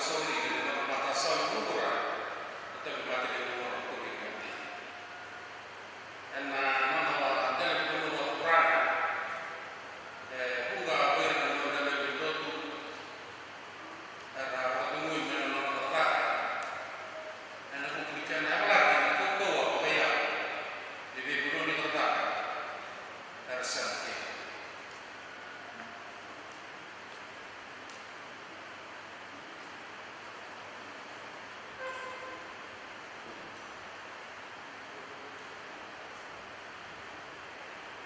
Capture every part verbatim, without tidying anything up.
Sauri ena nona matasau e vuravura na tauvimate ni vanua na COVID nineteen. Ena nona dela ni vanua na turaga, e vuqa vei ira na nona lewe ni lotu era vakacegui mai na nona cakacaka ena vuku ni kena yavalati na kaukauwa vakayago ni veivanua ni cakacaka era sema kina.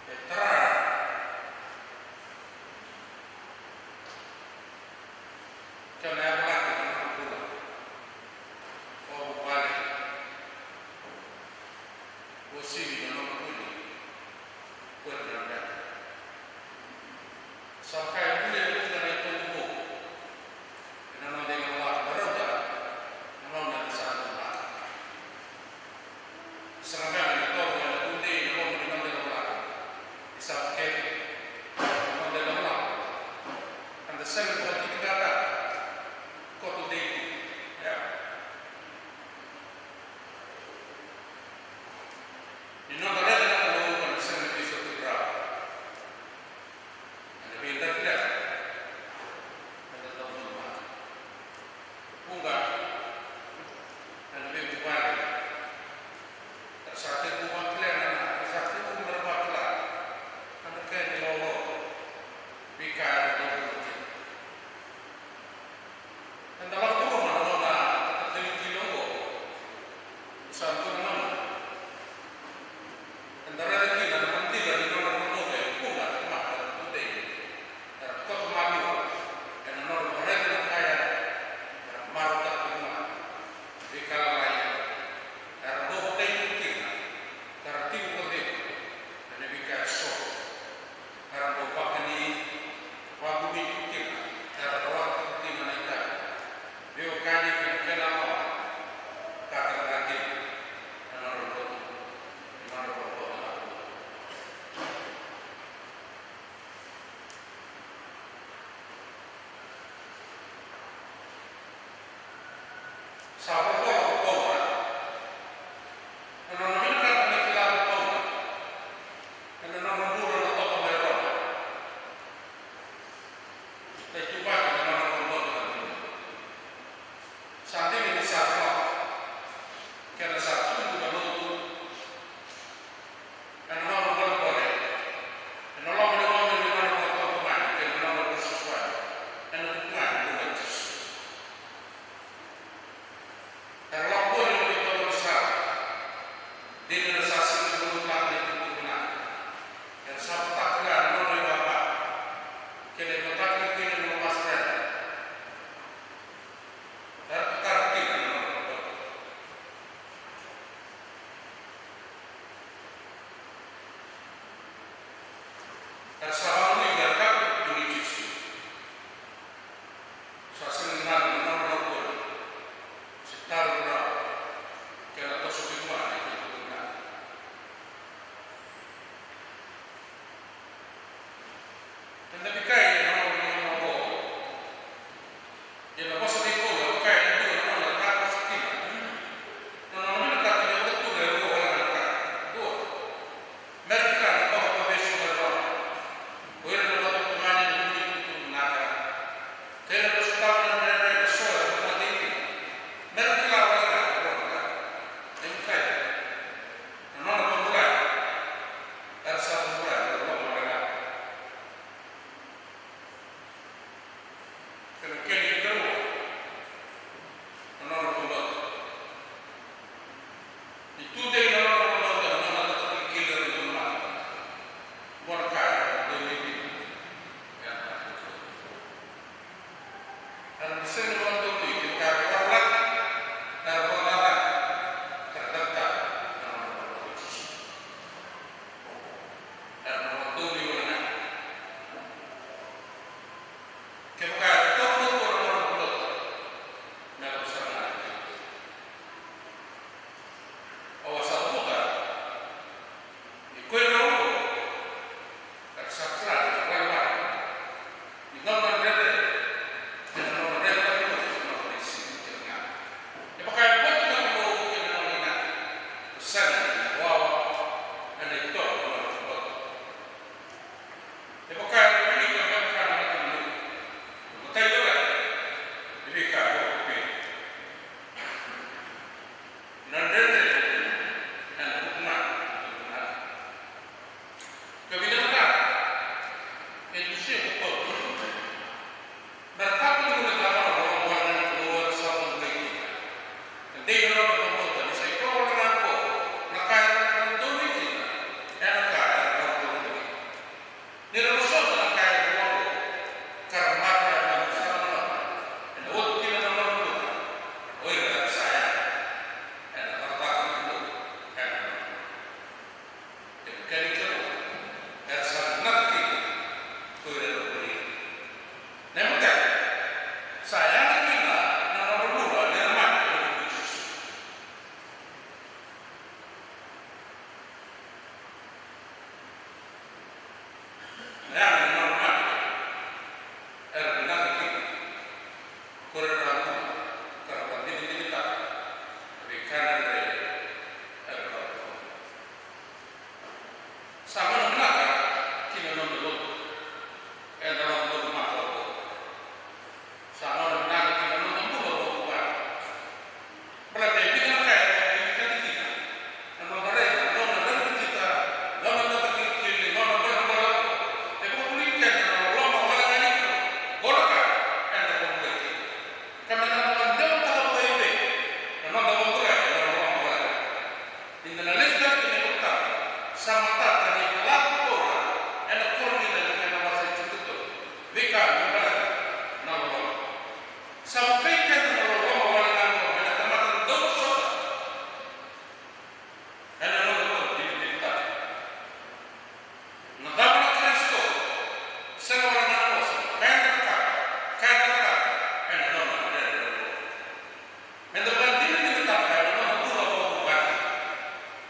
E tara kena yavalati na nona bula, o vuvale, o sivi na nona vuli, ko ira na bera. Sa vaka e buli e vuqa na itovo vou ena noda ilakolako me rauta na gauna eda sa dau lako. Sega beka ni tovo ena tudei na loma ni noda ilakolako ni sa vukete na noda ilakolako, ka da sega ni vakatitiqataka ko tudei tu. Ia, ni noda raica na Kalou ka da sega ni veisotiri rawa. Ena veidati levu eda dau donumaka. Vuqa ena veivuvale era sa tekivu vakila na, era sa tekivu me ra vakila na kena ilawalawa, veika era dau bula kina. Eda lako curuma na nona vakatakilakila oqo. Sa dua na gauna eda raica kina na madila ni nodra rogoca e vuqa na tamata era tudei, era koto malua ena nodra vakaraica na ka ya, era marautaka tiko ga na veika lalai era dau vakaitavi kina, ka ra tiko vakacegu ena veika eso. Era dau vakani, vakumi tiko kina, era rawata tiko kina na itavi veiwekani kei na kena loloma, ka tara ga kina na nodra lotu, na nodra vakabauta na Kalou. Sa vakaola ko Paula na nona vinakata me kila ko Paula ena nona bula na toka mai Roma. Na ituvaki na nona vakabauta na Kalou. Sa dina ni sa rogoca kei na sa tubu na lotu ena nona bolebole ena loma ni loma ni nona vakatotomani kei na nona vakasuasuai ena vuku ga ni bula i Jisu. Era lako voli na veitalanoa sara, dina era sa sega ni valuta na itukutuku vinaka. Era sa vakila na nona ivakava kei na ivakataki kina na nona masereda. Era tukara kina na nona vakabauta. Era sa vakananumi me ra kakua ni tukuni Jisu. Sa sega ni galu na nodra rautoli se tarovi rawa kei na toso tiko ga na itukutuku vinaka. Eda veikai ena loma ni gauna oqo. Ia na vosa nei Paula e vaka e dua na nona takoso kina na nona vinakata me vakaturi e rua wale ga na ka. Dua, me ra kila na toka vakavesu mai Roma ko ira na vakatotomani ena vuku ni itukutuku vinaka, kei na vosota na dredre eso era vakamatei kina. Me ra kila wale ga e rua na ka. E veikai na nona vakabulai, era sa vakabulai ena loloma wale ga. Kena, kena ikarua, na nona vakabauta. Ni tudei na nona vakabauta, na nona vakatakilakila ira na tamata. Qo na ka era dau nuitaka. Era na sega ni vakadonui kevaka era vakarolaki, era vakalala, era davitaka na nodra vakabauta i Jisu. Era na vakadonui wale ga kevaka era taura na nodra vakabauta me lako sara ga na kena. Au a sa cavuta ni ko ira oqo era sa kila na iwalewale ni gauna dredre ena nona raica na Veika e vakavuku. Na dredre ena vuku ga ni bula. Ka vinaka e dusia ko Paula. Na ka ko ni bula ka vaka na loloma wale ga ni Kalou era sa vakabulai kina. Na dei na nona vakabauta ni sa i koya wale ga ko na ka era na dau vei kina. Ena ka era na dau vei kina. Ni ra vosota na ka e rua oqo, ka ra mate ena nodra sala na loma, ena oti kina na nodra bula, o ira era sa yaga ena cakacaka ni Kalou ena nodra bula. Kena ikarua, era sa vinaka kina ko ira era voli ira. Na imatai, sa yaga kina na nodra bula ni ra mate ena vuku i Jisu. Na yaga ni nodra mate era vinaka kina ko ira era a bula, ka ra vakadinadinataka na veika dredre era a bula. Sa gauna vinaka ki na noda lotu ena noda lotu mata oqo. Sa gauna vinaka ki na noda bula vakavuvale. Baleta e vica na ka e vakavinavinakataki kina na noda raica na nona veivakauqeti, na nona mataqali kili, na nona bolebole. E vakavuli keda na loloma wale ga ni Kalou. Qo na ka eda vakabulai kina. Ka me na vakadewataka vakaevei na noda vakabulai na loloma wale ga? Ni da na lesu tale ki na iVolatabu, sa matata ni lako Paula ena Korinica, na kena wase tinikatolu. Veika me baleta na loloma. Sa vukei keda na loloma wale ga oqo me na tamata dau vosota ena noda vakadinadinataka na cava na Karisito. Sega wale ga na vosa, ka eda cakava, ka eda cakava ena nona dredre oqo. Meda vakadinadinataka ena noda bula vakavuvale.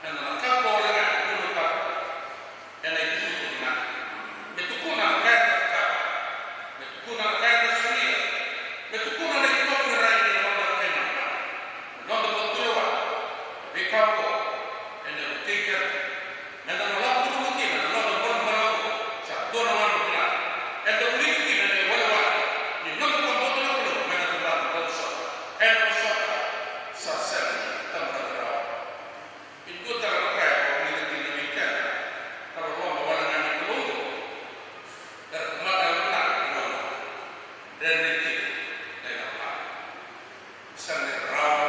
Eda na kakua wale ga ni vunitaka ena itukutuku vinaka. Me tukuna na ka eda cakava. Me tukuna na ka eda solia. Me tukuna na itovo ni rai ni noda kena, na noda vakatulewa. Na veika oqo ena vukei keda. Meda na lako curuma kina na noda bolebole oqo. Sa dua na gauna vinaka eda wilika kina na iwalewale ni noda vakabauta na Kalou, meda na vaka na vosota. Ena vosota sa sega ni tamata rawa. E dua tale na ka e vakavinavinakataki kina vei keda na loloma wale ga ni Kalou. Era tamata vinaka ni loloma. Dredre kina na ilawalawa. Sega ni rarawa,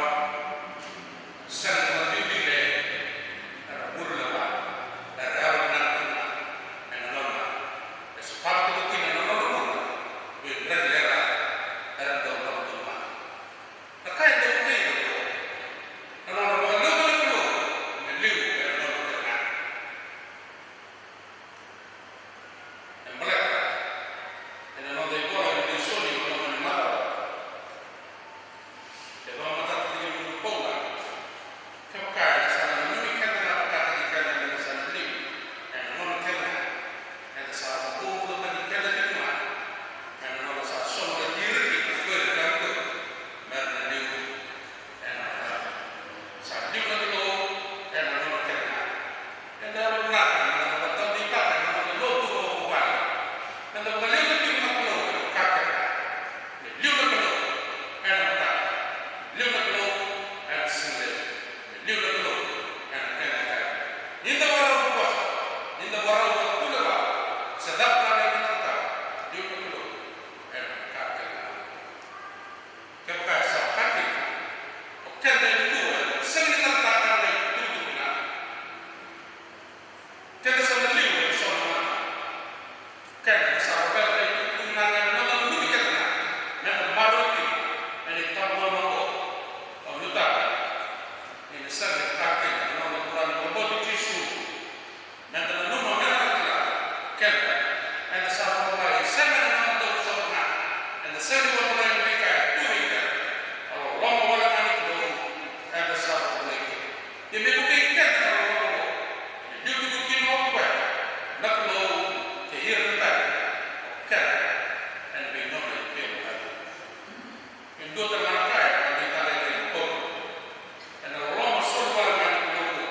sega ni vakabibile, era bula lewa, era yawa vinaka tu ga ena nona, e sotava tiko kina na nona bula vei ira era, era dau vakabibile. Na ka e dau vukei ira oqo, na nodra vakaliuca na Kalou me liu ena nona kecega. E baleta ena noda ivola ni lesoni ena loma ni macawa, e vakamatatataki kina o Paula, kevaka eda sa na nanumi keda ga vakataki keda ni da sa na liu ena nona kecega, eda sa vakabobulataki keda tiko ga ena noda sa sovaraki ira kina o ira tale ga me ra na liu ena macawa. Sa liu na Kalou ena nona kecega. Eda vinakata meda vakataudeitaka na noda lotu vakavuvale. Meda vakaliuca tiko na Kalou ena ka kece. Me liu na Kalou ena mataka. Me liu na Kalou ena sigalevu. Me liu na Kalou ena kena ka. Ni da vakarau ni vosa, ni da vakarau vakatulewa, se cava ga na ka, liu na Kalou ena ka kece. Kevaka e sa vaka kina, o keda e dua eda sega ni yalataka na itukutuku vinaka. Keda sa na liu ena so na gauna. Keda sa laveta na itukutuku vinaka ena noda nanumi keda ga, meda maroroi kina ena itabagauna oqo. Au nuitaka ni na sega ni vaka kina na noda bula ni vakabauti Jisu. Meda nanuma, meda na kila, keda eda sa vakabulai, sega ena noda dau vosota ga. Eda sega ni vakabulai ena veika e tu vei keda. A loloma wale ga ni Kalou eda sa vakabulai kina. Ia me vukei keda na loloma oqo, me liu tiko kina o koya na Kalou kei ira na tani, o keda ena veigauna kei na tani. E dua tale ga na ka e vakadeitaka kina o Paula. Ena loloma soli wale ga ni Kalou oqo.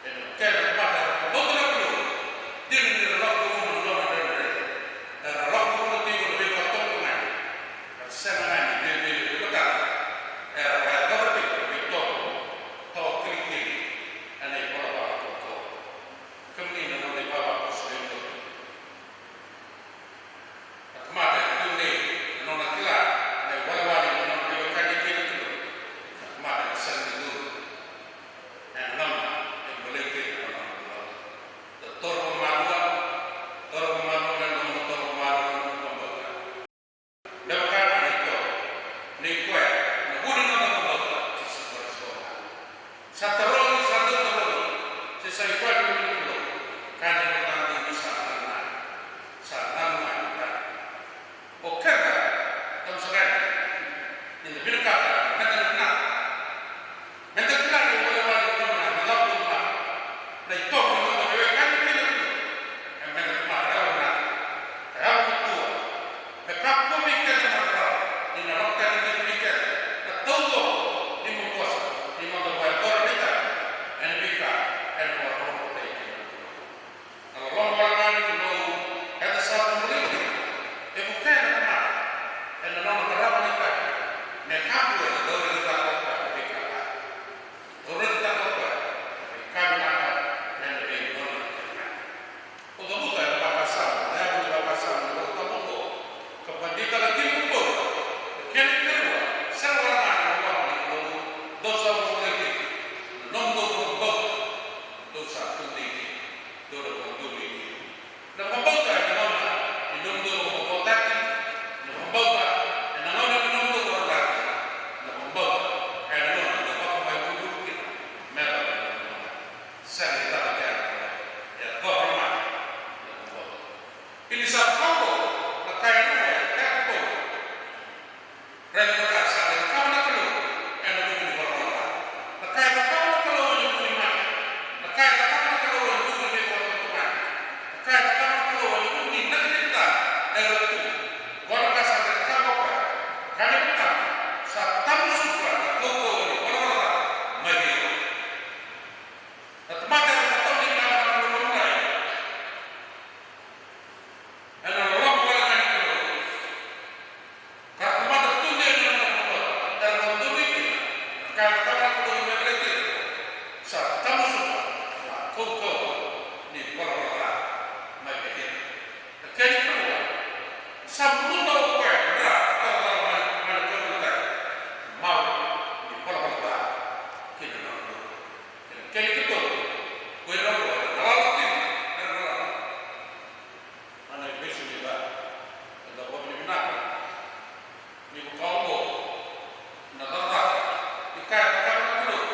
Ena kena tamata era vakabauta na Kalou. Dina ni ra lako curuma na nona dredre. Era lako curuma tiko na veivakatotogani. Era sega ga ni via via Aku ena dau raica tiko o koya na veika ca. Dau raica tiko o koya na veika vinaka ena veigauna kece ga. O cavuta ena vakasama, na yavu ni vakasama ni Vola Tabu oqo, ka vakadeitaka tiko vei iko. Na kena ikarua, sega walega na loloma ni Kalou, dou sa vakavulica kina na nomudou vakabauta, dou sa tudei kina, dou na vakadonui kina. Na vakabauta ena gauna ni nomudou vakabauta, na vakabauta ena gauna ni nomudou vakabauta, na vakabauta ena gauna ni dou vakabauta kina me yacova na nomudou vakabauta. Sega ni tara kina, e yacova na nomudou vakabauta. Ia ni sa vaka oqo, na ka e rua e kaya o Paula. Raica na ka sa cakava na Kalou ena vuku ni valavala ca. Na ka e cakava na Kalou ena vuku ni mate. Na ka e cakava na Kalou ena vuku ni veivakalougatataki. Na ka e cakava na Kalou ena vuku ni nakidakitaki era tu. Oqo na ka sa cakava o koya. Na ka ni vakatama sa tamusuka na kaukauwa ni valavala ca mai vei ira. Na tamata era matau ni kana na loloma mai. Ena loloma wale ga ni Kalou. Ka ra tamata tudei ena nona vakabauta, era vakadonui kina na ka e cakava na Kalou me baleti ira. Sa tamusuka na kaukauwa ni valavala ca mai vei ira. Na kena ikarua, sa buta o koya na dra ka talatala mai na kaukauwa ni valavala ca ki na nona bula. Kei na kena ikatolu, ko ira oqo era galala kina, era galala. Ena ivesu ni ca, eda vakavinavinaka ni vaka oqo na cakacaka ni ka e cakava na Kalou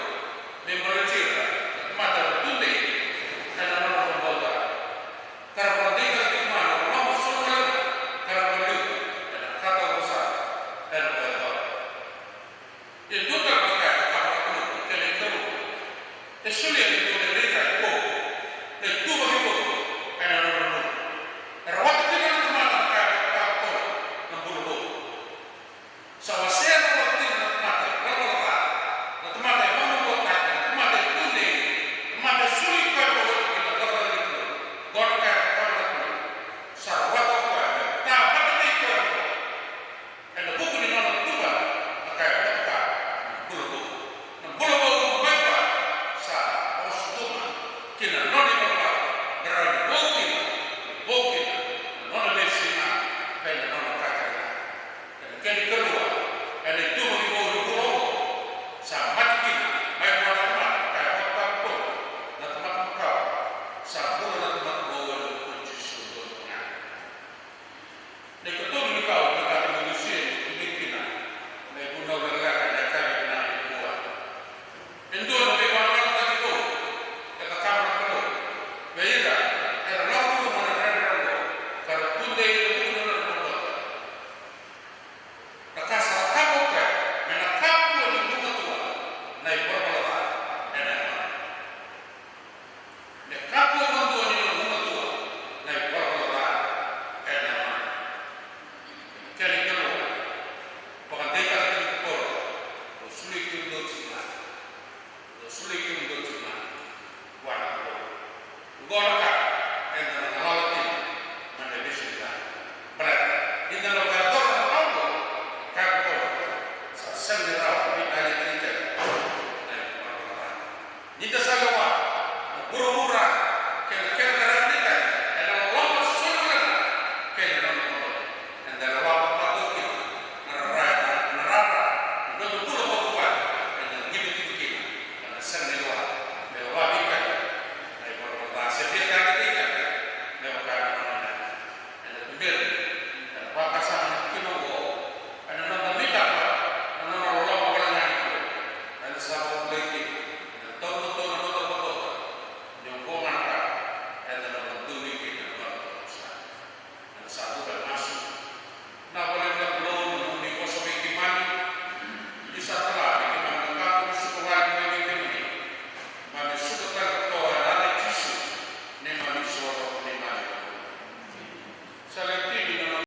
me baleti ira na tamata era tudei ena nona vakabauta. Ka ra vakadeitaka tiko ga na loloma sobu tale ga ka ra vakaliuca ena ka taucoko sara era vakayacora. E dua tale na ka e cakava na Kalou, na kena ikarua. E solia